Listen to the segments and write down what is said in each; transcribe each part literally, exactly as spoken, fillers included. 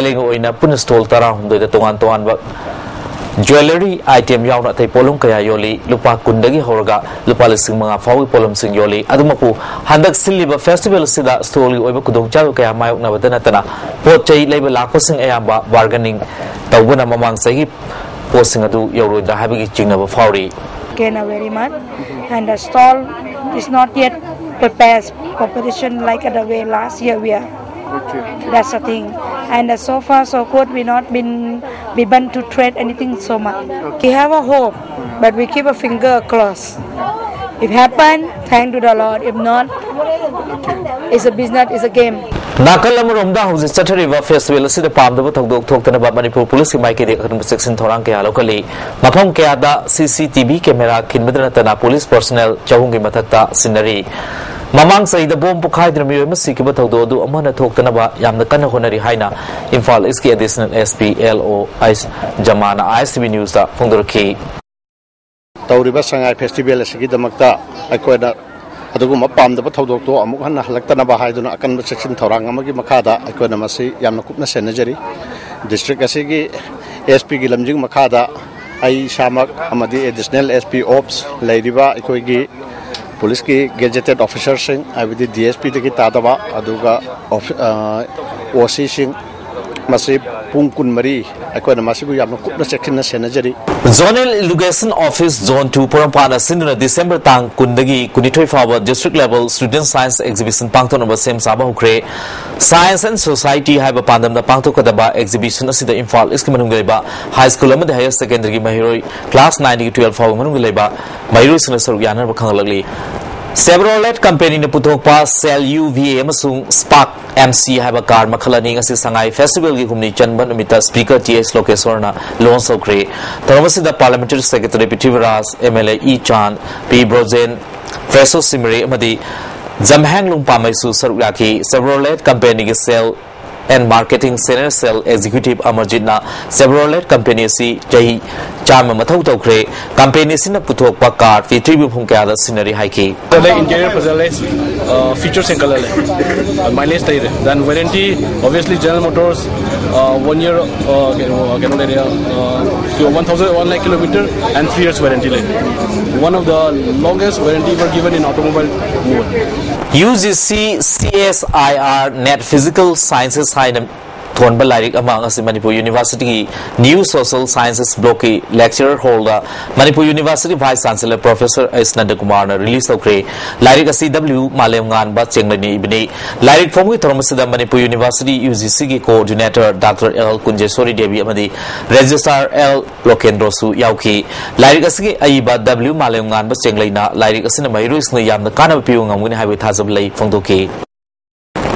ꯂꯩꯉ ꯑꯣꯏꯅ ꯄꯨꯟꯅ ꯁ꯭ꯇꯣꯜ ꯇꯔꯥꯍꯨꯝꯗꯣꯏꯗ ꯇꯣꯉꯥꯟ ꯇꯣꯉꯥꯟꯕ ꯖ꯭ꯋꯦꯂꯔꯤ ꯑꯥꯏꯇꯦꯝ ꯌꯥꯎꯅ ꯑꯇꯩ ꯄꯣꯠꯂꯝ ꯀꯌꯥ ꯌꯣꯜꯂꯤ꯫ ꯂꯨꯄꯥ ꯀꯨꯟꯗꯒꯤ ꯍꯧꯔꯒ ꯂꯨꯄꯥ ꯂꯤꯁꯤꯡ ꯃꯉꯥ ꯐꯥꯎꯒꯤ ꯄꯣꯠꯂꯝꯁꯤꯡ ꯌꯣꯜꯂꯤ꯫ ꯑꯗꯨꯃꯛꯄꯨ ꯍꯟꯗꯛ ꯁꯤꯜꯂꯤꯕ ꯐꯦꯁꯇꯤꯚꯦꯜ ꯑꯁꯤꯗ ꯁ꯭ꯇꯣꯜꯒꯤ ꯑꯣꯏꯕ ꯈꯨꯗꯣꯡꯆꯥꯕ ꯀꯌꯥ ꯃꯥꯌꯣꯛꯅꯕꯗ ꯅꯠꯇꯅ ꯄꯣꯠ ꯆꯩ ꯂꯩꯕ ꯂꯥꯛꯄꯁꯤꯡ ꯑꯌꯥꯝꯕ ꯕꯥꯔꯒꯦꯅꯤꯡ ꯇꯧꯕꯅ ꯃꯃꯥꯡ ꯆꯍꯤꯒꯤ ꯄꯣꯠꯁꯤꯡ ꯑꯗꯨ ꯌꯧꯔꯣꯏꯗ꯭ꯔꯥ ꯍꯥꯏꯕꯒꯤ ꯆꯤꯡꯅꯕ ꯐꯥꯎꯔꯤ꯫ Kena very much. And the stall is not yet prepared for competition like the way last year we are. That's the thing. And uh, so far so good. We not been begun to trade anything so much. We have a hope, but we keep a finger crossed. If happen, thank to the Lord. If not, it's a business, it's a game. ꯅꯥꯀꯜ ꯑꯃꯔꯣꯝꯗ ꯍꯧꯖꯤꯛ ꯆꯠꯊꯔꯤꯕ festival ꯑꯁꯤꯗ ꯄꯥꯝꯗꯕ ꯊꯧꯗꯣꯛ ꯊꯣꯛꯇꯅꯕ ꯃꯅꯤꯄꯨꯔ ꯄꯨꯂꯤꯁꯀꯤ ꯃꯥꯏꯀꯩꯗꯒꯤ ꯑꯀꯟꯕ ꯆꯦꯛꯁꯤꯟ ꯊꯧꯔꯥꯡ ꯀꯌꯥ ꯂꯧꯈꯠꯂꯤ꯫ ꯃꯐꯝ ꯀꯌꯥꯗ ꯁꯤ ꯁꯤ ꯇꯤ ꯚꯤ ꯀꯦꯃꯦꯔꯥ ꯈꯤꯟꯕꯗ ꯅꯠꯇꯅ ꯄꯨꯂꯤꯁ ꯄꯔꯁꯣꯅꯦꯜ ꯆꯍꯨꯝꯒꯤ ꯃꯊꯛꯇ ꯁꯤꯟꯅꯔꯤ꯫ ꯃꯃꯥꯡ ꯆꯍꯤꯗ ꯕꯣꯝ ꯄꯣꯈꯥꯏꯗꯨꯅ ꯃꯤꯑꯣꯏ ꯑꯃ ꯁꯤꯈꯤꯕ ꯊꯧꯗꯣꯛ ꯑꯗꯨ ꯑꯃꯨꯛ ꯍꯟꯅ ꯊꯣꯛꯇꯅꯕ ꯌꯥꯝꯅ ꯀꯟꯅ ꯍꯣꯠꯅꯔꯤ ꯍꯥꯏꯅ ꯏꯝꯐꯥꯜ ꯏꯁꯀꯤ ꯑꯦꯗꯤꯁꯅꯦꯜ ꯑꯦꯁ ꯄꯤ ꯑꯦꯜ ꯑꯣ ꯑꯥꯏꯁ ꯖꯃꯥꯅ ꯑꯥꯏ ꯑꯦꯁ ꯇꯤ ꯚꯤ ꯅ꯭ꯌꯨꯁꯇ ꯐꯣꯡꯗꯣꯔꯛꯈꯤ꯫ ꯇꯧꯔꯤꯕ ꯁꯉꯥꯏ ꯐꯦꯁꯇꯤꯚꯦꯜ ꯑꯁꯤꯒꯤꯗꯃꯛꯇ ꯑꯩꯈꯣꯏꯅ ꯑꯗꯨꯒꯨꯝꯕ ꯄꯥꯝꯗꯕ ꯊꯧꯗꯣꯛꯇꯣ ꯑꯃꯨꯛ ꯍꯟꯅ ꯍꯜꯂꯛꯇꯅꯕ ꯍꯥꯏꯗꯨꯅ ꯑꯀꯟꯕ ꯆꯦꯛꯁꯤꯟ ꯊꯧꯔꯥꯡ ꯑꯃꯒꯤ ꯃꯈꯥꯗ ꯑꯩꯈꯣꯏꯅ ꯃꯁꯤ ꯌꯥꯝꯅ ꯀꯨꯞꯅ ꯁꯦꯟꯅꯖꯔꯤ꯫ ꯗꯤꯁꯇ꯭ꯔꯤꯛ ꯑꯁꯤꯒꯤ ꯑꯦꯁ ꯄꯤꯒꯤ ꯂꯝꯖꯤꯡ ꯃꯈꯥꯗ ꯑꯩ ꯏꯁꯥꯃꯛ ꯑꯃꯗꯤ ꯑꯦꯗꯤꯁꯅꯦꯜ ꯑꯦꯁ ꯄꯤ ꯑꯣꯞꯁ ꯂꯩꯔꯤꯕ ꯑꯩꯈꯣꯏꯒꯤ ꯄꯨꯂꯤꯁꯀꯤ ꯒꯦꯖꯦꯇꯦꯠ ꯑꯣꯐꯤꯁꯔꯁꯤꯡ, ꯍꯥꯏꯕꯗꯤ ꯗꯤ ꯑꯦꯁ ꯄꯤꯗꯒꯤ ꯇꯥꯗꯕ, ꯑꯗꯨꯒ ꯑꯣ ꯁꯤꯁꯤꯡ, ꯃꯁꯤ ꯄꯨꯡ ꯀꯨꯟꯃꯔꯤ ꯑꯩꯈꯣꯏꯅ ꯃꯁꯤꯕꯨ ꯌꯥꯝꯅ ꯀꯨꯞꯅ ꯆꯦꯛꯁꯤꯟꯅ ꯁꯦꯟꯅꯖꯔꯤ꯫ Zonal Education Office Zone two ꯄꯣꯔꯣꯝꯄꯥꯠꯅ ꯁꯤꯟꯗꯨꯅ ꯗꯤꯁꯦꯝꯕꯔ ꯇꯥꯡ ꯀꯨꯟꯗꯒꯤ ꯀꯨꯟꯅꯤꯊꯣꯏ ꯐꯥꯎꯕ District Level Student Science Exhibition ꯄꯥꯡꯊꯣꯛꯅꯕ ꯁꯦꯝ ꯁꯥꯕ ꯍꯧꯈ꯭ꯔꯦ꯫ Science and Society ꯍꯥꯏꯕ ꯄꯥꯟꯗꯝꯗ ꯄꯥꯡꯊꯣꯛꯀꯗꯕ exhibition ꯑꯁꯤꯗ ꯏꯝꯐꯥꯜ ꯏꯁꯀꯤ ꯃꯅꯨꯡꯗ ꯂꯩꯕ ꯍꯥꯏ ꯁ꯭ꯀꯨꯜ ꯑꯃꯗꯤ ꯍꯥꯌꯔ ꯁꯦꯀꯦꯟꯗꯔꯤꯒꯤ ꯃꯍꯩꯔꯣꯏ class nineꯗꯒꯤ twelve ꯐꯥꯎꯕ ꯃꯅꯨꯡꯗ ꯂꯩꯕ ꯃꯍꯩꯔꯣꯏꯁꯤꯡꯅ ꯁꯔꯨꯛ ꯌꯥꯅꯅꯕ ꯈꯪꯍꯜꯂꯛꯂꯤ꯫ Chevrolet ꯀꯝꯄꯦꯅꯤꯅ ꯄꯨꯊꯣꯛꯄ Cel U V A ꯑꯃꯁꯨꯡ Spark M C ꯍꯥꯏꯕ ꯀꯥꯔ ꯃꯈꯜ ꯑꯅꯤ ꯉꯁꯤ ꯁꯉꯥꯏ ꯐꯦꯁꯇꯤꯚꯦꯜꯒꯤ ꯍꯨꯝꯅꯤ ꯆꯟꯕ ꯅꯨꯃꯤꯠꯇ ꯁ꯭ꯄꯤꯀꯔ ꯇꯤ ꯑꯩꯆ ꯂꯣꯀꯦꯁ꯭ꯋꯔꯅ ꯂꯣꯟꯆ ꯇꯧꯈ꯭ꯔꯦ꯫ ꯊꯧꯔꯝ ꯑꯁꯤꯗ parliamentary secretary Prithviraj, M L A ꯏ ꯆꯥꯟ, ꯄꯤ ꯕ꯭ꯔꯣꯖꯦꯟ, ꯐ꯭ꯔꯦꯁꯣ ꯁꯤꯃꯔꯦ ꯑꯃꯗꯤ ꯖꯝꯍꯦꯡꯂꯨꯡ ꯄꯥꯃꯩꯁꯨ ꯁꯔꯨꯛ ꯌꯥꯈꯤ꯫ Chevrolet ꯀꯝꯄꯦꯅꯤꯒꯤ sales and marketing senior sales executive ꯑꯃꯔꯖꯤꯠꯅ Chevrolet ꯀꯝꯄꯦꯅꯤ ꯑꯁꯤ ꯆꯍꯤ ꯆꯥꯝꯃ ꯃꯊꯧ ꯇꯧꯈ꯭ꯔꯦ꯫ ꯀꯝꯄꯦꯅꯤ ꯑꯁꯤꯅ ꯄꯨꯊꯣꯛꯄ ꯀꯥꯔ ꯄ꯭ꯔꯤꯊꯤꯕꯤ ꯃꯐꯝ ꯀꯌꯥꯗ ꯁꯤꯟꯅꯔꯤ ꯍꯥꯏꯈꯤ꯫ ꯐꯖꯔꯦ, interior ꯐꯖꯔꯦ, Features ꯁꯦꯡꯒꯠꯍꯜꯂꯦ, ꯃꯥꯏꯂꯦꯖ ꯂꯩꯔꯦ꯫ Then warranty, obviously, General Motors, one year, ꯀꯩꯅꯣ ꯀꯩꯅꯣ ꯂꯩꯔꯦ, one thousand, one lakh kilometer and three years warranty ꯂꯩꯔꯦ꯫ One of the longest warranty ever given in automobile world. UGC CSIR NET Physical Sciences ꯍꯥꯏꯅ ꯊꯣꯟꯕ ꯂꯥꯏꯔꯤꯛ ꯑꯃ ꯉꯁꯤ ꯃꯅꯤꯄꯨꯔ ꯌꯨꯅꯤꯚꯔꯁꯤꯇꯤꯒꯤ New Social Sciences Blockꯀꯤ Lecturer Hallꯗ Manipur university Vice Chancellor Professor S Nandakumarꯅ release ꯇꯧꯈ꯭ꯔꯦ꯫ ꯂꯥꯏꯔꯤꯛ ꯑꯁꯤ W ꯃꯥꯂꯦꯝꯉꯥꯟꯕ ꯆꯦꯡꯂꯩꯅ ꯏꯕꯅꯤ꯫ ꯂꯥꯏꯔꯤꯛ ꯐꯣꯡꯕꯒꯤ ꯊꯧꯔꯝ ꯑꯁꯤꯗ ꯃꯅꯤꯄꯨꯔ ꯌꯨꯅꯤꯚꯔꯁꯤꯇꯤ UGCꯒꯤ Coordinator Doctor L Kunjesori Devi ꯑꯃꯗꯤ Registrar L ꯂꯣꯀꯦꯟꯗ꯭ꯔꯣꯁꯨ ꯌꯥꯎꯈꯤ꯫ ꯂꯥꯏꯔꯤꯛ ꯑꯁꯤꯒꯤ ꯑꯏꯕ W ꯃꯥꯂꯦꯝꯉꯥꯟꯕ ꯆꯦꯡꯂꯩꯅ ꯂꯥꯏꯔꯤꯛ ꯑꯁꯤꯅ ꯃꯍꯩꯔꯣꯏꯁꯤꯡꯗ ꯌꯥꯝꯅ ꯀꯥꯟꯅꯕ ꯄꯤꯕ ꯉꯝꯒꯅꯤ ꯍꯥꯏꯕꯒꯤ ꯊꯥꯖꯕ ꯂꯩ ꯐꯣꯡꯗꯣꯛꯈꯤ꯫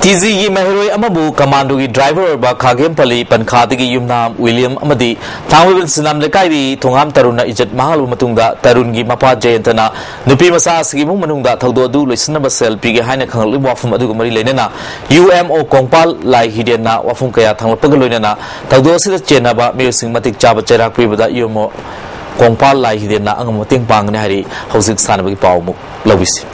ꯇꯤꯖꯤꯒꯤ ꯃꯍꯩꯔꯣꯏ ꯑꯃꯕꯨ ꯀꯃꯥꯟꯗꯣꯒꯤ ꯗ꯭ꯔꯥꯏꯚꯔ ꯑꯣꯏꯕ ꯈꯥꯒꯦꯝꯄꯜꯂꯤ ꯄꯟꯈꯥꯗꯒꯤ ꯌꯨꯝꯅꯥꯝ ꯋꯤꯂꯤꯌꯝ ꯑꯃꯗꯤ ꯊꯥꯡꯃꯩꯕꯟ ꯁꯤꯅꯥꯝ ꯂꯩꯀꯥꯏꯒꯤ ꯊꯣꯉꯥꯝ ꯇꯔꯨꯟꯅ ꯏꯖꯠ ꯃꯥꯡꯍꯜꯂꯕ ꯃꯇꯨꯡꯗ, ꯇꯔꯨꯟꯒꯤ ꯃꯄꯥ ꯖꯌꯟꯇꯅ ꯅꯨꯄꯤ ꯃꯆꯥ ꯑꯁꯤꯒꯤ ꯏꯃꯨꯡ ꯃꯅꯨꯡꯗ ꯊꯧꯗꯣꯛ ꯑꯗꯨ ꯂꯣꯏꯁꯤꯟꯅꯕ ꯁꯦꯜ ꯄꯤꯒꯦ ꯍꯥꯏꯅ ꯈꯪꯂꯛꯂꯤꯕ ꯋꯥꯐꯝ ꯑꯗꯨꯒ ꯃꯔꯤ ꯂꯩꯅꯅ UMO ꯀꯣꯡꯄꯥꯜ ꯂꯥꯏ ꯍꯤꯔꯦꯟꯅ ꯋꯥꯐꯝ ꯀꯌꯥ ꯊꯥꯡꯂꯛꯄꯒ ꯂꯣꯏꯅꯅ ꯊꯧꯗꯣꯛ ꯑꯁꯤꯗ ꯆꯦꯟꯅꯕ ꯃꯤꯑꯣꯏꯁꯤꯡ ꯃꯇꯤꯛ ꯆꯥꯕ ꯆꯩꯔꯥꯛ ꯄꯤꯕꯗ UMO ꯀꯣꯡꯄꯥꯜ ꯂꯥꯏ ꯍꯤꯔꯦꯟꯅ ꯑꯉꯝꯕ ꯃꯇꯦꯡ ꯄꯥꯡꯒꯅꯤ ꯍꯥꯏꯔꯤ꯫ ꯍꯧꯖꯤꯛ ꯁꯥꯟꯅꯕꯒꯤ ꯄꯥꯎ ꯑꯃꯨꯛ ꯂꯧꯕꯤꯁꯤ꯫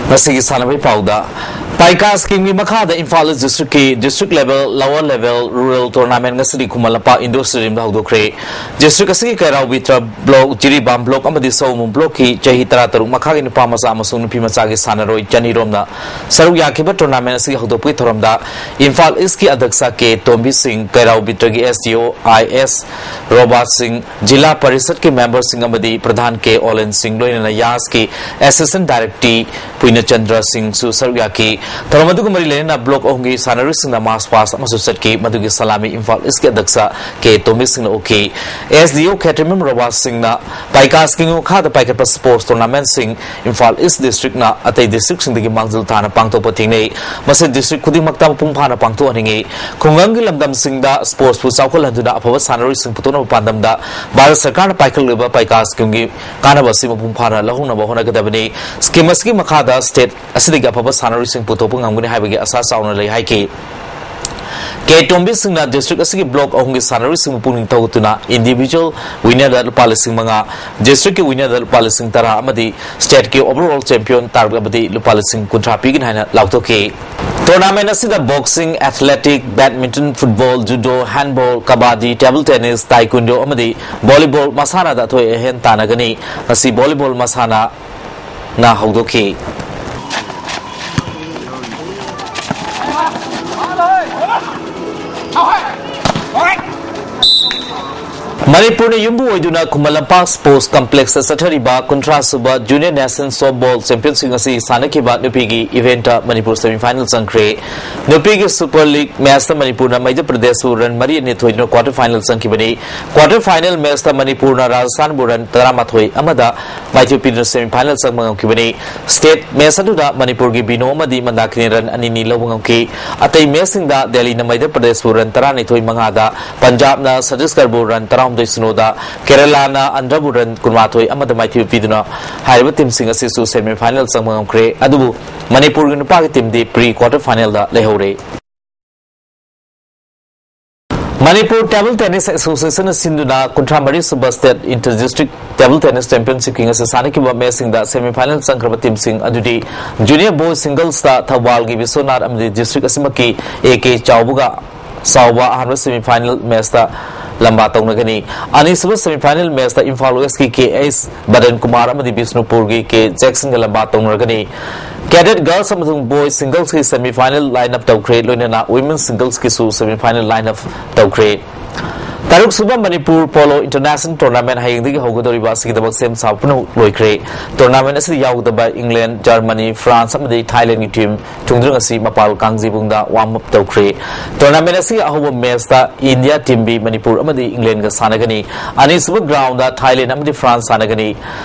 ꯉꯁꯤꯒꯤ ꯁꯥꯟꯅꯕꯒꯤ ꯄꯥꯎꯗ, ꯄꯥꯏꯀꯥ ꯁ꯭ꯀꯤꯝꯒꯤ ꯃꯈꯥꯗ ꯏꯝꯐꯥꯜ ꯏꯁ ꯗꯤꯁꯇ꯭ꯔꯤꯛꯀꯤ district level, lower level, rural tournament ꯉꯁꯤꯗꯤ ꯈꯨꯃꯟ ꯂꯝꯄꯥꯛ ꯏꯟꯗꯣꯔ ꯁ꯭ꯇꯦꯗꯤꯌꯝꯗ ꯍꯧꯗꯣꯛꯈ꯭ꯔꯦ꯫ ꯗꯤꯁꯇ꯭ꯔꯤꯛ ꯑꯁꯤꯒꯤ ꯀꯩꯔꯥꯎ ꯕꯤꯇ꯭ꯔ ꯕ꯭ꯂꯣꯛ, ꯖꯤꯔꯤꯕꯥꯝ ꯕ꯭ꯂꯣꯛꯀꯤ ꯆꯍꯤ ꯇꯔꯥꯇꯔꯨꯛ ꯃꯈꯥꯒꯤ ꯅꯨꯄꯥ ꯃꯆꯥ ꯑꯃꯁꯨꯡ ꯅꯨꯄꯤ ꯃꯆꯥꯒꯤ ꯁꯥꯟꯅꯔꯣꯏ ꯆꯅꯤꯔꯣꯝꯅ ꯁꯔꯨꯛ ꯌꯥꯈꯤꯕ ꯇꯣꯔꯅꯥꯃꯦꯟ ꯑꯁꯤꯒꯤ ꯍꯧꯗꯣꯛꯄꯒꯤ ꯊꯧꯔꯝꯗ ꯏꯝꯐꯥꯜ ꯏꯁꯀꯤ ꯑꯗ꯭ꯌꯛꯁ ꯀꯦ ꯇꯣꯝꯕꯤ ꯁꯤꯡ, ꯀꯩꯔꯥꯎ ꯕꯤꯇ꯭ꯔꯒꯤ SDO ꯑꯥꯏ ꯑꯦꯁ ꯔꯣꯕꯥꯔꯠ ꯁꯤꯡ, ꯖꯤꯂꯥ ꯄꯔꯤꯁꯠꯀꯤ ꯃꯦꯝꯕꯔꯁꯤꯡ ꯑꯃꯗꯤ ꯄ꯭ꯔꯙꯥꯟ ꯀꯦ ꯑꯣꯂꯦꯟ ꯁꯤꯡ, ꯂꯣꯏꯅꯅ ꯌꯥꯁꯀꯤ ꯑꯦꯁꯤꯁꯇꯦꯟ ꯗꯥꯏꯔꯦꯛꯇꯔ ꯄꯨꯏꯅꯆꯟꯗ꯭ꯔ ꯁꯤꯡꯁꯨ ꯁꯔꯨꯛ ꯌꯥꯈꯤ꯫ ꯊꯧꯔꯝ ꯑꯗꯨꯒ ꯃꯔꯤ ꯂꯩꯅꯅ ꯕ꯭ꯂꯣꯛ ꯑꯍꯨꯝꯒꯤ ꯁꯥꯟꯅꯔꯣꯏꯁꯤꯡꯅ ꯃꯥꯔꯆ ꯄꯥꯁ ꯑꯃꯁꯨ ꯆꯠꯈꯤ꯫ ꯃꯗꯨꯒꯤ ꯁꯂꯥꯃꯤ ꯏꯝꯐꯥꯜ ꯏꯁꯀꯤ ꯑꯗ꯭ꯌꯛꯁ ꯀꯦ ꯇꯣꯝꯕꯤ ꯁꯤꯡꯅ ꯑꯣꯛꯈꯤ꯫ SDO ꯈꯦꯇ꯭ꯔꯤꯃꯌꯨꯝ ꯔꯣꯕꯥꯔꯠ ꯁꯤꯡꯅ ꯄꯥꯏꯀꯥ ꯁ꯭ꯀꯤꯝꯒꯤ ꯃꯈꯥꯗ ꯄꯥꯏꯈꯠꯄ ꯁ꯭ꯄꯣꯔꯠꯁ ꯇꯣꯔꯅꯥꯃꯦꯟꯁꯤꯡ ꯏꯝꯐꯥꯜ ꯏꯁ ꯗꯤꯁꯇ꯭ꯔꯤꯛꯅ ꯑꯇꯩ ꯗꯤꯁꯇ꯭ꯔꯤꯛꯁꯤꯡꯗꯒꯤ ꯃꯥꯡꯖꯤꯜ ꯊꯥꯅ ꯄꯥꯡꯊꯣꯛꯄ ꯊꯦꯡꯅꯩ꯫ ꯃꯁꯤ ꯗꯤꯁꯇ꯭ꯔꯤꯛ ꯈꯨꯗꯤꯡꯃꯛꯇ ꯃꯄꯨꯡ ꯐꯥꯅ ꯄꯥꯡꯊꯣꯛꯍꯟꯅꯤꯡꯏ꯫ ꯈꯨꯡꯒꯪꯒꯤ ꯂꯝꯗꯝꯁꯤꯡꯗ ꯁ꯭ꯄꯣꯔꯠꯁꯄꯨ ꯆꯥꯎꯈꯠꯍꯟꯗꯨꯅ ꯑꯐꯕ ꯁꯥꯟꯅꯔꯣꯏꯁꯤꯡ ꯄꯨꯊꯣꯛꯅꯕ ꯄꯥꯟꯗꯝꯗ ꯚꯥꯔꯠ ꯁꯔꯀꯥꯔꯅ ꯄꯥꯏꯈꯠꯂꯤꯕ ꯄꯥꯏꯀꯥ ꯁ꯭ꯀꯤꯝꯒꯤ ꯀꯥꯟꯅꯕ ꯑꯁꯤ ꯃꯄꯨꯡ ꯐꯥꯅ ꯂꯧꯍꯧꯅꯕ ꯍꯣꯠꯅꯒꯗꯕꯅꯤ꯫ ꯁ꯭ꯀꯤꯝ ꯑꯁꯤꯒꯤ ꯃꯈꯥꯗ ꯁ꯭ꯇꯦꯠ ꯑꯁꯤꯗꯒꯤ ꯑꯐꯕ ꯁꯥꯟꯅꯔꯣꯏꯁꯤꯡ ꯄꯨꯊꯣꯛꯄ ꯉꯝꯒꯅꯤ ꯍꯥꯏꯕꯒꯤ ꯑꯁꯥ ꯆꯥꯎꯅ ꯂꯩ ꯍꯥꯏꯈꯤ꯫ ꯀꯦ ꯇꯣꯝꯕꯤ ꯁꯤꯡꯅ district ꯑꯁꯤꯒꯤ block ꯑꯍꯨꯝꯒꯤ ꯁꯥꯟꯅꯔꯣꯏꯁꯤꯡꯕꯨ ꯄꯨꯛꯅꯤꯡ ꯊꯧꯒꯠꯇꯨꯅ individual winnerꯗ ꯂꯨꯄꯥ ꯂꯤꯁꯤꯡ ꯃꯉꯥ, districtꯀꯤ winnerꯗ ꯂꯨꯄꯥ ꯂꯤꯁꯤꯡ ꯇꯔꯥ ꯑꯃꯗꯤ stateꯀꯤ overall champion ꯇꯥꯔꯛꯂꯕꯗꯤ ꯂꯨꯄꯥ ꯂꯤꯁꯤꯡ ꯀꯨꯟꯊ꯭ꯔꯥ ꯄꯤꯒꯅꯤ ꯍꯥꯏꯅ ꯂꯥꯎꯊꯣꯛꯈꯤ꯫ Tournament ꯑꯁꯤꯗ boxing, athletic, badminton, football, judo, handball, kabaddi, table tennis, taekwondo ꯑꯃꯗꯤ volleyball ꯃꯁꯥꯟꯅꯗ ꯑꯊꯣꯏ ꯑꯍꯦꯟ ꯇꯥꯟꯅꯒꯅꯤ꯫ ꯉꯁꯤ volleyball ꯃꯁꯥꯟꯅ ꯅ ꯍꯧꯗꯣꯛꯈꯤ꯫ ꯃꯅꯤꯄꯨꯔꯅ ꯌꯨꯝꯕꯨ ꯑꯣꯏꯗꯨꯅ ꯈꯨꯃꯟ ꯂꯝꯄꯥꯛ Sports Complexꯇ ꯆꯠꯊꯔꯤꯕ ꯀꯨꯟꯊ꯭ꯔꯥ ꯁꯨꯕ Junior National Softball Championship ꯉꯁꯤ ꯁꯥꯟꯅꯈꯤꯕ ꯅꯨꯄꯤꯒꯤ eventꯇ ꯃꯅꯤꯄꯨꯔ semifinal ꯆꯪꯈ꯭ꯔꯦ꯫ ꯅꯨꯄꯤꯒꯤ Super League matchꯇ ꯃꯅꯤꯄꯨꯔꯅ ꯃꯙ꯭ꯌ ꯄ꯭ꯔꯗꯦꯁꯄꯨ run ꯃꯔꯤ ꯑꯅꯤ ꯊꯣꯏꯗꯨꯅ quarter final ꯆꯪꯈꯤꯕꯅꯤ꯫ Quarter final matchꯇ ꯃꯅꯤꯄꯨꯔꯅ ꯔꯥꯖꯁꯊꯥꯟꯕꯨ run ꯇꯔꯥꯃꯥꯊꯣꯏ ꯑꯃꯗ ꯃꯥꯏꯊꯤꯕ ꯄꯤꯗꯨꯅ semifinal ꯆꯪꯕ ꯉꯝꯈꯤꯕꯅꯤ꯫ State match ꯑꯗꯨꯗ ꯃꯅꯤꯄꯨꯔꯒꯤ ꯕꯤꯅꯣ ꯑꯃꯗꯤ ꯃꯟꯗꯥꯀꯤꯅꯤꯅ run ꯑꯅꯤ ꯑꯅꯤ ꯂꯧꯕ ꯉꯝꯈꯤ꯫ ꯑꯇꯩ matchꯁꯤꯡꯗ ꯗꯦꯜꯂꯤꯅ ꯃꯙ꯭ꯌ ꯄ꯭ꯔꯗꯦꯁꯄꯨ run ꯇꯔꯥꯅꯤꯊꯣꯏ ꯃꯉꯥꯗ, ꯄꯟꯖꯥꯕꯅ ꯆꯇꯤꯁꯒꯔꯕꯨ run ꯇꯔꯥꯍꯨꯝꯗꯣꯏ ꯁꯤꯅꯣꯗ, ꯀꯦꯔꯂꯥꯅ ꯑꯟꯙ꯭ꯔꯕꯨ run ꯀꯨꯟꯃꯥꯊꯣꯏ ꯑꯃꯗ ꯃꯥꯏꯊꯤꯕ ꯄꯤꯗꯨꯅ ꯍꯥꯏꯔꯤꯕ teamꯁꯤꯡ ꯑꯁꯤꯁꯨ semifinal ꯆꯪꯕ ꯉꯝꯈ꯭ꯔꯦ꯫ ꯑꯗꯨꯕꯨ ꯃꯅꯤꯄꯨꯔꯒꯤ ꯅꯨꯄꯥꯒꯤ teamꯗꯤ pre quarter finalꯗ ꯂꯩꯍꯧꯔꯦ꯫ ꯃꯅꯤꯄꯨꯔ Table Tennis Associationꯅ ꯁꯤꯟꯗꯨꯅ ꯀꯨꯟꯊ꯭ꯔꯥ ꯃꯔꯤ ꯁꯨꯕ State Inter District Table Tennis Championshipꯀꯤ ꯉꯁꯤ ꯁꯥꯟꯅꯈꯤꯕ matchꯁꯤꯡꯗ semifinal ꯆꯪꯈ꯭ꯔꯕ teamꯁꯤꯡ ꯑꯗꯨꯗꯤ Junior Boys Singlesꯇ ꯊꯧꯕꯥꯜꯒꯤ ꯕꯤꯁ꯭ꯋꯅꯥꯊ ꯑꯃꯗꯤ district ꯑꯁꯤꯃꯛꯀꯤ A K ꯆꯥꯎꯕꯒ, ꯆꯥꯎꯕ ꯑꯍꯥꯟꯕ semifinal matchꯇ ꯂꯝꯕꯥ ꯇꯧꯅꯒꯅꯤ꯫ ꯑꯅꯤꯁꯨꯕ semifinal matchꯇ Imphal Westꯀꯤ K H ꯕꯗꯟ Kumar ꯑꯃꯗꯤ ꯕꯤꯁꯅꯨꯄꯨꯔꯒꯤ K Jacksonꯒ ꯂꯝꯕꯥ ꯇꯧꯅꯔꯒꯅꯤ꯫ Cadet Girls ꯑꯃꯁꯨꯡ Boys Singlesꯀꯤ semifinal line up ꯇꯧꯈ꯭ꯔꯦ, ꯂꯣꯏꯅꯅ Women Singlesꯀꯤꯁꯨ semifinal line up ꯇꯧꯈ꯭ꯔꯦ꯫ ꯇꯔꯨꯛꯁꯨꯕ ꯃꯅꯤꯄꯨꯔ Polo International Tournament ꯍꯌꯦꯡꯗꯒꯤ ꯍꯧꯒꯗꯧꯔꯤꯕ ꯑꯁꯤꯒꯤꯗꯃꯛ ꯁꯦꯝ ꯁꯥꯕ ꯄꯨꯝꯅꯃꯛ ꯂꯣꯏꯈ꯭ꯔꯦ꯫ Tournament ꯑꯁꯤꯗ ꯌꯥꯎꯒꯗꯕ England, Germany, France ꯑꯃꯗꯤ Thailandꯒꯤ team ꯊꯨꯡꯗꯨꯅ ꯉꯁꯤ ꯃꯄꯥꯜ ꯀꯥꯡꯖꯩꯕꯨꯡꯗ warm up ꯇꯧꯈ꯭ꯔꯦ꯫ Tournament ꯑꯁꯤꯒꯤ ꯑꯍꯧꯕ matchꯇ India team B ꯃꯅꯤꯄꯨꯔ ꯑꯃꯗꯤ Englandꯒ ꯁꯥꯟꯅꯒꯅꯤ꯫ ꯑꯅꯤꯁꯨꯕ groundꯗ Thailand ꯑꯃꯗꯤ France ꯁꯥꯟꯅꯒꯅꯤ꯫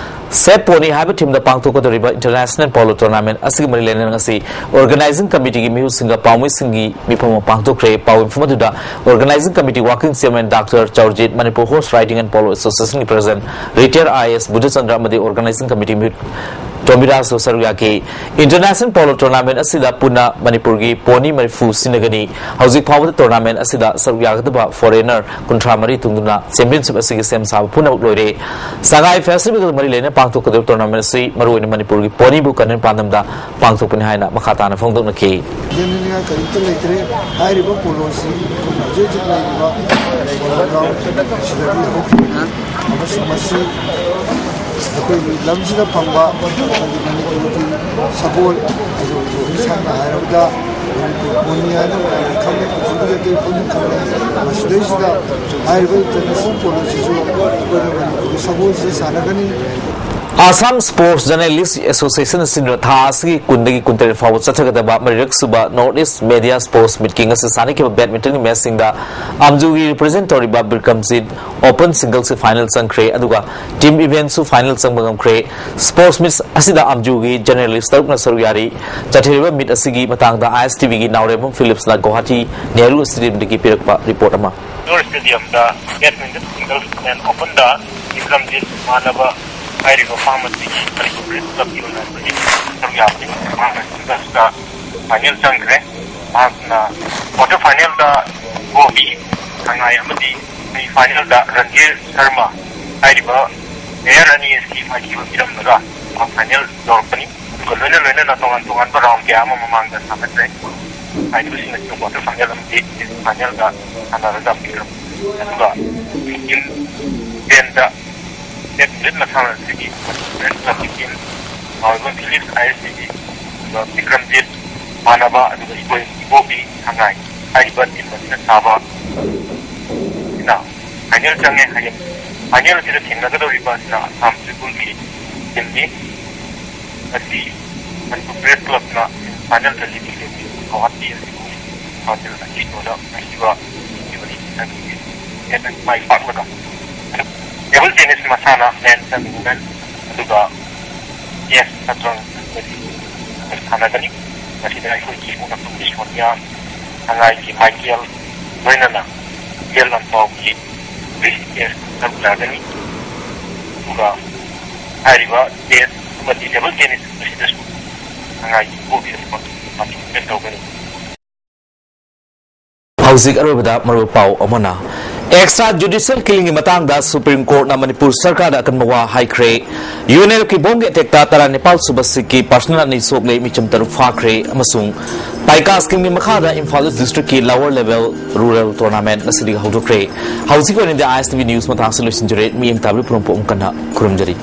Sep Pony ꯍꯥꯏꯕ teamꯗ ꯄꯥꯡꯊꯣꯛꯀꯗꯧꯔꯤꯕ International Polo Tournament ꯑꯁꯤꯒ ꯃꯔꯤ ꯂꯩꯅꯅ ꯉꯁꯤ organizing committeeꯒꯤ ꯃꯤꯍꯨꯠꯁꯤꯡꯒ ꯄꯥꯎꯃꯤꯁꯤꯡꯒꯤ ꯃꯤꯐꯝ ꯑꯃ ꯄꯥꯡꯊꯣꯛꯈ꯭ꯔꯦ꯫ ꯄꯥꯎ ꯃꯤꯐꯝ ꯑꯗꯨꯗ organizing committee working chairman Doctor ꯆꯧꯔꯖꯤꯠ, Manipur Horse Riding and Polo Associationꯒꯤ president retired I A S Budhachandra ꯑꯃꯗꯤ organizing committee ꯃꯤꯍꯨꯠ ꯇꯣꯝꯕꯤꯔꯥꯖꯁꯨ ꯁꯔꯨꯛ ꯌꯥꯈꯤ꯫ International Polo Tournament ꯑꯁꯤꯗ ꯄꯨꯟꯅ ꯃꯅꯤꯄꯨꯔꯒꯤ pony ꯃꯔꯤꯐꯨ ꯁꯤꯟꯅꯒꯅꯤ꯫ ꯍꯧꯖꯤꯛ ꯐꯥꯎꯕꯗ tournament ꯑꯁꯤꯗ ꯁꯔꯨꯛ ꯌꯥꯒꯗꯕ foreigner ꯀꯨꯟꯊ꯭ꯔꯥ ꯃꯔꯤ ꯊꯨꯡꯗꯨꯅ championship ꯑꯁꯤꯒꯤ ꯁꯦꯝ ꯁꯥꯕ ꯄꯨꯝꯅꯃꯛ ꯂꯣꯏꯔꯦ꯫ ꯁꯉꯥꯏ Festival ꯒ ꯃꯔꯤ ꯂꯩꯅꯅ ꯄꯥꯡꯊꯣꯛꯀꯗꯕ tournament ꯑꯁꯤ ꯃꯔꯨꯑꯣꯏꯅ ꯃꯅꯤꯄꯨꯔꯒꯤ ponyꯕꯨ ꯀꯟꯅ ꯄꯥꯟꯗꯝꯗ ꯄꯥꯡꯊꯣꯛꯄꯅꯤ ꯍꯥꯏꯅ ꯃꯈꯥ ꯇꯥꯅ ꯐꯣꯡꯗꯣꯛꯅꯈꯤ꯫ ꯌꯦꯡꯅꯤꯡꯉꯥꯏ ꯀꯔꯤꯝꯇ ꯂꯩꯇ꯭ꯔꯦ꯫ ꯍꯥꯏꯔꯤꯕ ꯄꯣꯂꯣꯁꯤ ꯑꯩꯈꯣꯏꯅ ꯍꯧꯖꯤꯛ ꯍꯧꯖꯤꯛ ꯂꯩꯔꯤꯕ ꯄꯣꯂꯣ ꯒ꯭ꯔꯥꯎꯟ ꯁꯤꯗꯒꯤ ꯍꯧꯈꯤꯕꯅꯤ꯫ ꯑꯃꯁꯨꯡ ꯃꯁꯤ ꯑꯩꯈꯣꯏꯒꯤ ꯂꯝꯁꯤꯗ ꯐꯪꯕ ꯑꯩꯈꯣꯏꯒꯤ ꯃꯅꯤꯄꯨꯔꯒꯤ ꯁꯒꯣꯜ, ꯑꯩꯈꯣꯏꯒꯤ ꯁꯝꯅ ꯍꯥꯏꯔꯕꯗ ꯃꯅꯤꯄꯨꯔ ꯄꯣꯅꯤ ꯍꯥꯏꯅ ꯃꯌꯥꯝꯅ ꯈꯪꯅꯩ, ꯄ꯭ꯔꯤꯊꯤꯕꯤꯗ ꯑꯇꯩ ꯃꯐꯝꯗ ꯈꯪꯅꯩ꯫ ꯃꯁꯤꯗꯩꯁꯤꯗ ꯍꯥꯏꯔꯤꯕ international ꯄꯣꯂꯣꯁꯤꯁꯨ ꯑꯩꯈꯣꯏꯅ ꯃꯅꯤꯄꯨꯔꯒꯤ ꯁꯒꯣꯜꯁꯤꯗ ꯁꯥꯟꯅꯒꯅꯤ꯫ Assam Sports Journalist Association ꯑꯁꯤꯅ ꯊꯥ ꯑꯁꯤꯒꯤ ꯀꯨꯟꯗꯒꯤ ꯀꯨꯟꯇꯔꯦꯠ ꯐꯥꯎꯕ ꯆꯠꯊꯒꯗꯕ ꯃꯔꯤꯔꯛ ꯁꯨꯕ North East Media Sports Meet ꯀꯤ ꯉꯁꯤ ꯁꯥꯟꯅꯈꯤꯕ badminton ꯒꯤ match ꯁꯤꯡꯗ ꯑꯝꯖꯨꯒꯤ represent ꯇꯧꯔꯤꯕ ꯕꯤꯀ꯭ꯔꯝꯖꯤꯠ open singles ꯀꯤ final ꯆꯪꯈ꯭ꯔꯦ, ꯑꯗꯨꯒ team event ꯁꯨ final ꯆꯪꯕ ꯉꯝꯈ꯭ꯔꯦ꯫ Sports meet ꯑꯁꯤꯗ ꯑꯝꯖꯨꯒꯤ journalist ꯇꯔꯨꯛꯅ ꯁꯔꯨꯛ ꯌꯥꯔꯤ꯫ ꯆꯠꯊꯔꯤꯕ meet ꯑꯁꯤꯒꯤ ꯃꯇꯥꯡꯗ ISTV ꯒꯤ ꯅꯥꯎꯔꯦꯝꯕꯝ ꯐꯤꯂꯤꯞꯁꯅ ꯒꯧꯍꯥꯇꯤ ꯅꯦꯍꯔꯨ stadium ꯗꯒꯤ ꯄꯤꯔꯛꯄ report ꯑꯃ꯫ Indoor stadium the badminton singles and open ꯗ ꯕꯤꯀ꯭ꯔꯝꯖꯤꯠ ꯃꯥꯟꯅꯕ ꯍꯥꯏꯔꯤꯕ ꯐꯥꯔꯃꯥꯁꯤꯒꯤ ꯃꯅꯤꯄꯨꯔ ꯄ꯭ꯔꯦꯁ ꯀ꯭ꯂꯕꯀꯤ ꯑꯣꯏꯅ ꯑꯩꯈꯣꯏꯒꯤ ꯁꯔꯨꯛ ꯌꯥꯕꯅꯤ꯫ ꯃꯍꯥꯛꯅ singles ꯇ final ꯆꯪꯈ꯭ꯔꯦ꯫ ꯃꯍꯥꯛꯅ quarter final ꯗ ꯒꯣꯄꯤ ꯁꯉꯥꯏ ꯑꯃꯗꯤ semi final ꯗ ꯔꯟꯙꯤꯔ ꯁꯔꯃ ꯍꯥꯏꯔꯤꯕ player ꯑꯅꯤ ꯑꯁꯤ ꯃꯥꯏꯊꯤꯕ ꯄꯤꯔꯝꯂꯒ ꯃꯍꯥꯛ final ꯌꯧꯔꯛꯄꯅꯤ꯫ ꯑꯗꯨꯒ ꯂꯣꯏꯅ ꯂꯣꯏꯅꯅ ꯇꯣꯉꯥꯟ ꯇꯣꯉꯥꯟꯕ round ꯀꯌꯥ ꯑꯃ ꯃꯃꯥꯡꯗ ꯁꯥꯟꯅꯈ꯭ꯔꯦ꯫ ꯍꯥꯏꯔꯤꯕꯁꯤꯡ ꯑꯁꯤꯅ quarter final ꯑꯃꯗꯤ semi final ꯗ ꯁꯥꯟꯅꯔꯒ ꯄꯤꯔꯝꯃꯤ꯫ ꯑꯗꯨꯒ team event ꯗ ꯇꯦꯠ ꯃꯁꯥꯟꯅ ꯑꯁꯤꯒꯤ ꯃꯅꯤꯄꯨꯔ ꯄ꯭ꯔꯦꯁ ꯀ꯭ꯂꯕꯀꯤ team, ꯃꯥꯎꯔꯤꯕꯝ ꯐꯤꯂꯤꯞꯁ ISTV, ꯑꯗꯨꯒ ꯕꯤꯀ꯭ꯔꯝꯖꯤꯠ ꯃꯥꯟꯅꯕ, ꯑꯗꯨꯒ ꯏꯕꯣꯏ ꯏꯕꯣꯕꯤ ꯁꯉꯥꯏ ꯍꯥꯏꯔꯤꯕ team ꯑꯁꯤꯅ ꯁꯥꯕ ꯑꯁꯤꯅ final ꯆꯪꯉꯦ꯫ ꯍꯌꯦꯡ final ꯑꯁꯤꯗ ꯊꯦꯡꯅꯒꯗꯧꯔꯤꯕ ꯑꯁꯤꯅ ꯑꯁꯥꯝ ꯇ꯭ꯔꯤꯄꯨꯜꯒꯤ team ꯅꯤ꯫ ꯉꯁꯤ ꯃꯅꯤꯄꯨꯔ ꯄ꯭ꯔꯦꯁ ꯀ꯭ꯂꯕꯅ final ꯗ ꯂꯤꯕꯤ ꯂꯦꯝꯕꯤ ꯒꯧꯍꯥꯇꯤ ꯑꯁꯤꯕꯨ final ꯑꯁꯤ ꯇꯣꯗ ꯉꯁꯤꯕ ꯄꯤꯕꯅꯤ꯫ ꯍꯦꯟꯅ ꯃꯥꯏ ꯄꯥꯛꯂꯒ table tennis ꯃꯁꯥꯟꯅ men's and women ꯑꯗꯨꯒ chess ꯁꯇ꯭ꯔꯪ ꯑꯁꯤ ꯁꯥꯟꯅꯒꯅꯤ꯫ ꯃꯁꯤꯗ ꯑꯩꯈꯣꯏꯒꯤ ꯃꯐꯝꯒꯤ ꯁꯣꯅꯤꯌꯥ ꯁꯉꯥꯏꯒꯤ ꯃꯥꯏꯀꯦꯜ ꯂꯣꯏꯅꯅ ꯌꯦꯜ ꯂꯝꯄꯥꯎꯒꯤ ꯔꯤꯁꯤꯄꯤꯌꯟ ꯁꯔꯨꯛ ꯌꯥꯒꯅꯤ꯫ ꯑꯗꯨꯒ ꯍꯥꯏꯔꯤꯕ ꯆꯦꯁ ꯃꯜꯇꯤ ꯂꯦꯚꯦꯜ ꯀꯦꯟꯗꯤꯗꯦꯠ ꯑꯁꯤꯗꯁꯨ ꯁꯉꯥꯏ ꯄꯣꯠ ꯑꯁꯤ ꯄꯥꯔꯇꯤꯁꯤꯄꯦꯠ ꯇꯧꯒꯅꯤ꯫ ꯍꯧꯖꯤꯛ ꯑꯔꯣꯏꯕꯗ ꯃꯔꯨ ꯄꯥꯎ ꯑꯃꯅ, ꯑꯦꯛꯁꯇ꯭ꯔꯥ ꯖꯨꯗꯤꯁꯤꯌꯦꯜ ꯀꯤꯂꯤꯡꯒꯤ ꯃꯇꯥꯡꯗ ꯁꯨꯄ꯭ꯔꯤꯝ ꯀꯣꯔꯠꯅ ꯃꯅꯤꯄꯨꯔ ꯁꯔꯀꯥꯔꯗ ꯑꯀꯟꯕ ꯋꯥ ꯍꯥꯏꯈ꯭ꯔꯦ꯫ ꯌꯨ ꯑꯦꯟ ꯑꯦꯜ ꯑꯦꯐꯀꯤ ꯕꯣꯝꯒꯤ ꯑꯦꯇꯦꯛꯇ ꯇꯔꯥꯅꯤꯄꯥꯜ ꯁꯨꯕ ꯁꯤꯈꯀꯤ ꯄꯥꯔꯁꯅꯦꯜ ꯑꯅꯤ ꯁꯣꯛꯂꯦ, ꯃꯤꯆꯝ ꯇꯔꯨꯛ ꯐꯥꯈ꯭ꯔꯦ꯫ ꯑꯃꯁꯨꯡ ꯇꯥꯏꯀꯥ ꯁ꯭ꯀꯤꯝꯒꯤ ꯃꯈꯥꯗ ꯏꯝꯐꯥꯜ ꯏꯁ ꯗꯤꯁꯇ꯭ꯔꯤꯛꯀꯤ ꯂꯋꯔ ꯂꯦꯚꯦꯜ ꯔꯨꯔꯦꯜ ꯇꯣꯔꯅꯥꯃꯦꯟꯠ ꯉꯁꯤꯗꯒꯤ ꯍꯧꯗꯣꯛꯈ꯭ꯔꯦ꯫ ꯍꯧꯖꯤꯛꯀꯤ ꯑꯣꯏꯅꯗꯤ ꯑꯥꯏ ꯑꯦꯁ ꯇꯤ ꯚꯤ ꯅ꯭ꯌꯨꯁ ꯃꯇꯥꯡꯁꯤ ꯂꯣꯏꯁꯤꯟꯖꯔꯦ꯫ ꯃꯤꯠꯌꯦꯡ ꯇꯥꯕꯤꯕ ꯄꯨꯝꯅꯃꯛꯄꯨ ꯑꯃꯨꯛ ꯍꯟꯅ ꯈꯨꯔꯨꯝꯖꯔꯤ꯫